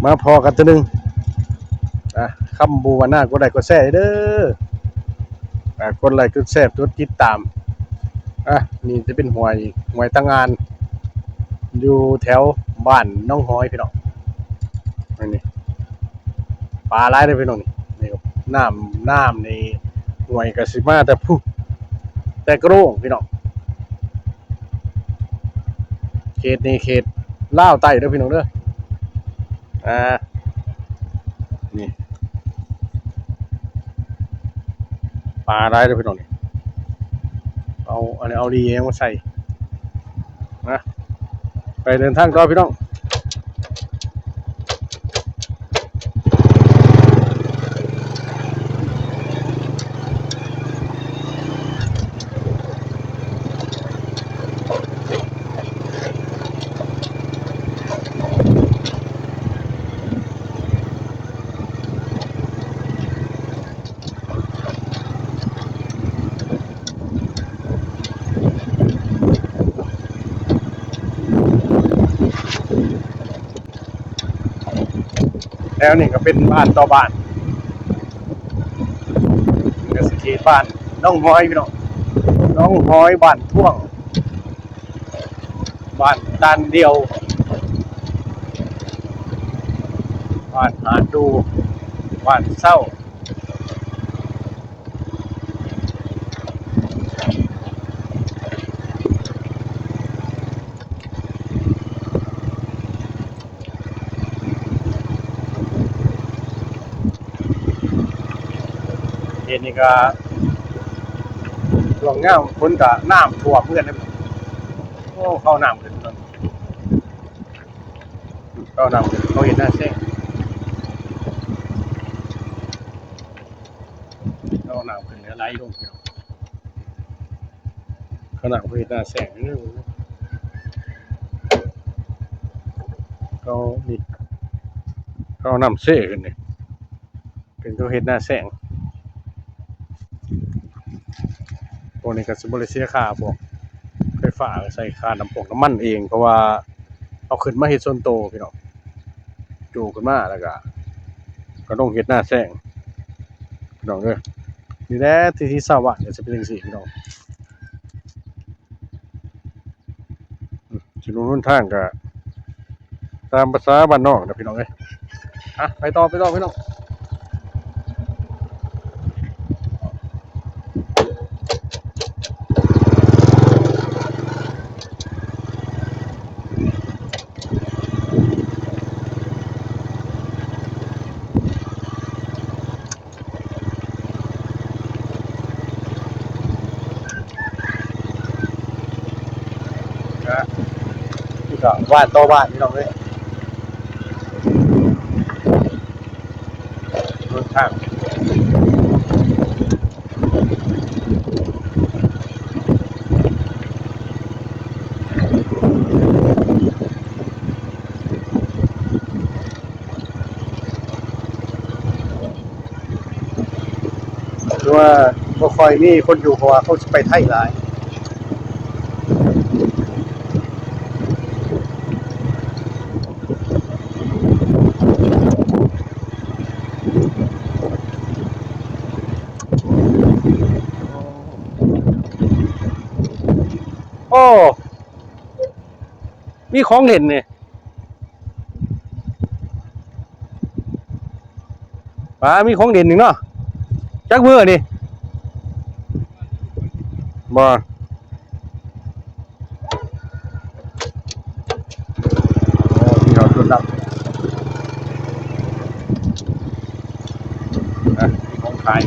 ມາພໍ້ກັນເທື່ອໜຶ່ງ ອ່າ ຄຳບໍ່ວ່າໜ້າ ກົດໄລກົດແຊເດີ ອ່າ ກົດໄລກົດແຊ ກົດຕິດຕາມ. ອ່າ ນີ້ຈະເປັນຫ້ວຍ ຫ້ວຍຕາງອ່ານ ຢູ່ແຖວບ້ານໜອງຫອຍພີ່ນ້ອງ. ອັນນີ້ປາຫຼາຍເດີພີ່ນ້ອງ ນີ້ ນີ້ ນ້ຳ ນ້ຳນີ້ ຫ້ວຍກໍຊິມາແຕ່ພຸ້ນ ແຕ່ກະໂດງພີ່ນ້ອງ. ເຂດນີ້ເຂດລາວໃຕ້ເດີພີ່ນ້ອງເດີ. ອ່າ ນີ້ ປາຫຼາຍເດີພີ່ນ້ອງນີ້. ເອົາ ອັນນີ້ເອົາດີຫຍັງມາໃສ່ນະ. ໄປເດີນທາງຕໍ່ພີ່ນ້ອງ. ແຖວນີ້ກໍເປັນບ້ານຕໍ່ບ້ານ ກໍຊິເຂດບ້ານໜອງຫອຍພີ່ນ້ອງ ໜອງຫອຍ ບ້ານທ້ວງ ບ້ານຕານດ່ຽວ ບ້ານຫາດດູ ບ້ານເຊົາ. ເຂດນີ້ກໍຊ່ວງຍາມຝົນກໍນ້ຳຖ້ວມເຮືອນ. ໂອ້ ເຂົ້ານ້ຳຂຶ້ນ ເຂົ້ານ້ຳຂຶ້ນ ເຂົາເຮັດນາແຊງ ເຂົ້ານ້ຳຂຶ້ນແລ້ວໄຫຼລົງພີ່ນ້ອງ. ຂະໜາດເຂົາເຮັດນາແຊງເດ້ ເຂົານີ້ ເຂົາເອົານ້ຳເຊຂຶ້ນນີ້ ເປັນເຂົາເຮັດນາແຊງ. ພວກນີ້ກໍຊິບໍ່ໄດ້ເສຍຄ່າພວກໄຟຟ້າ ໃສ່ຄ່ານ້ຳພວກນ້ຳມັນເອງ ເພາະວ່າເຮົາຂຶ້ນມາເຮັດສ່ວນໂຕພີ່ນ້ອງ. ໂຈຂຶ້ນມາແລ້ວກໍ ກໍລົງເຮັດນາແຊງພີ່ນ້ອງເອີຍ. ນີ້ແຫຼະ ທີ່ ທີ່ຊາວບ້ານກໍຊິເປັນຈັ່ງຊີ້ພີ່ນ້ອງ. ອືມ ຖະໜົນຫົນທາງກໍຕາມພາສາບ້ານນອກນະພີ່ນ້ອງເອີຍ. ອ່ະ ໄປຕໍ່ ໄປຕໍ່ພີ່ນ້ອງ. ກະ ນີ້ກະບ້ານຕໍ່ບ້ານພີ່ນ້ອງເອີຍ ເບິ່ງທາງ. ຄືວ່າບໍ່ຄ່ອຍມີຄົນຢູ່ ເພາະວ່າເຂົາຊິໄປໄທຫຼາຍ. ໂອ້ ມີຂອງຫຼິ້ນນີ້. ປາ ມີຂອງຫຼິ້ນອີກເນາະ. ຈັກມື້ນີ້? ບໍ່ ໂອ້ ມີຮອດລົດດັບ ນະ ມີຂອງຂາຍ.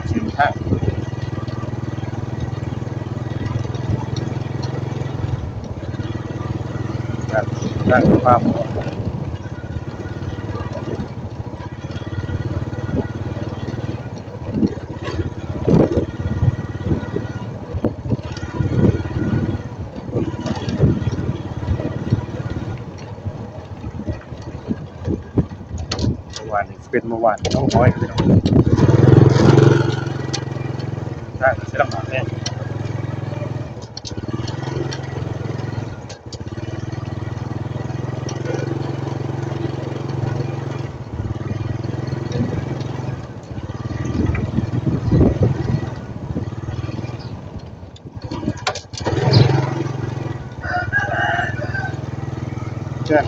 ເສັ້ນທາງ ທາງ ທາງຄວາມ ວານນີ້ເປັນເມື່ອວານ ສອງຮ້ອຍ ພີ່ນ້ອງ ທາງເສຍລຳບາກແຮງ. ເຮືອນ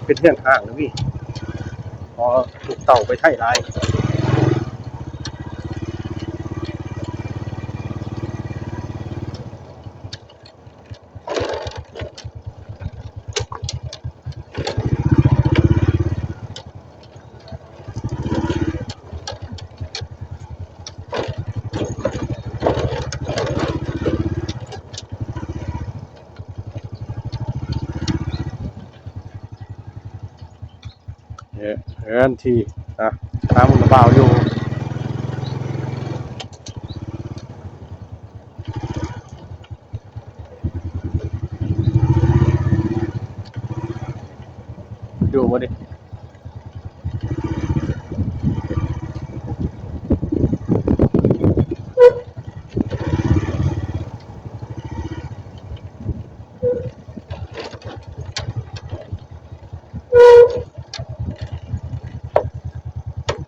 ເປັນເຮືອນຮ້າງນະວີ ເພາະລູກເຕົ້າໄປໄທຫຼາຍ. ເຮືອນທີ່ ອ່າ ທາງຜູ້ບ່າວຢູ່ ຢູ່ບໍ່ນີ້?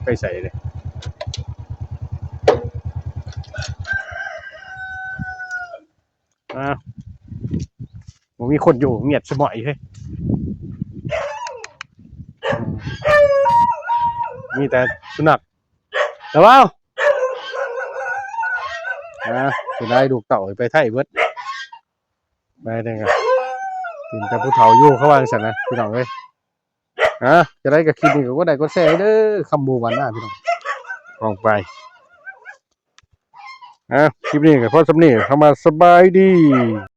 ໄປໃສເດ? ອ່າ ບໍ່ມີຄົນຢູ່ ງຽບສະໝອຍເຮີ້ຍ ມີແຕ່ສຸນັກ. ລະເວົ້າ ອ່າ ເສຍດາຍລູກເຕົ້າໄປໄທເບິດ ໄປເຖິງກະເປັນແຕ່ຜູ້ເຖົ້າຢູ່ ເຂົາວ່າຈັ່ງຊັ້ນນະ ພີ່ນ້ອງເອີຍ. ອ່າ ຈັ່ງໃດກະຄລິບນີ້ກະກົດໄລກ໌ກົດແຊເດີ ຄຳໝູ່ບ້ານນາພີ່ນ້ອງ ອອກໄປ. ອ່າ ຄລິບນີ້ກະພໍສ່ຳນີ້ ຄຳວ່າສະບາຍດີ.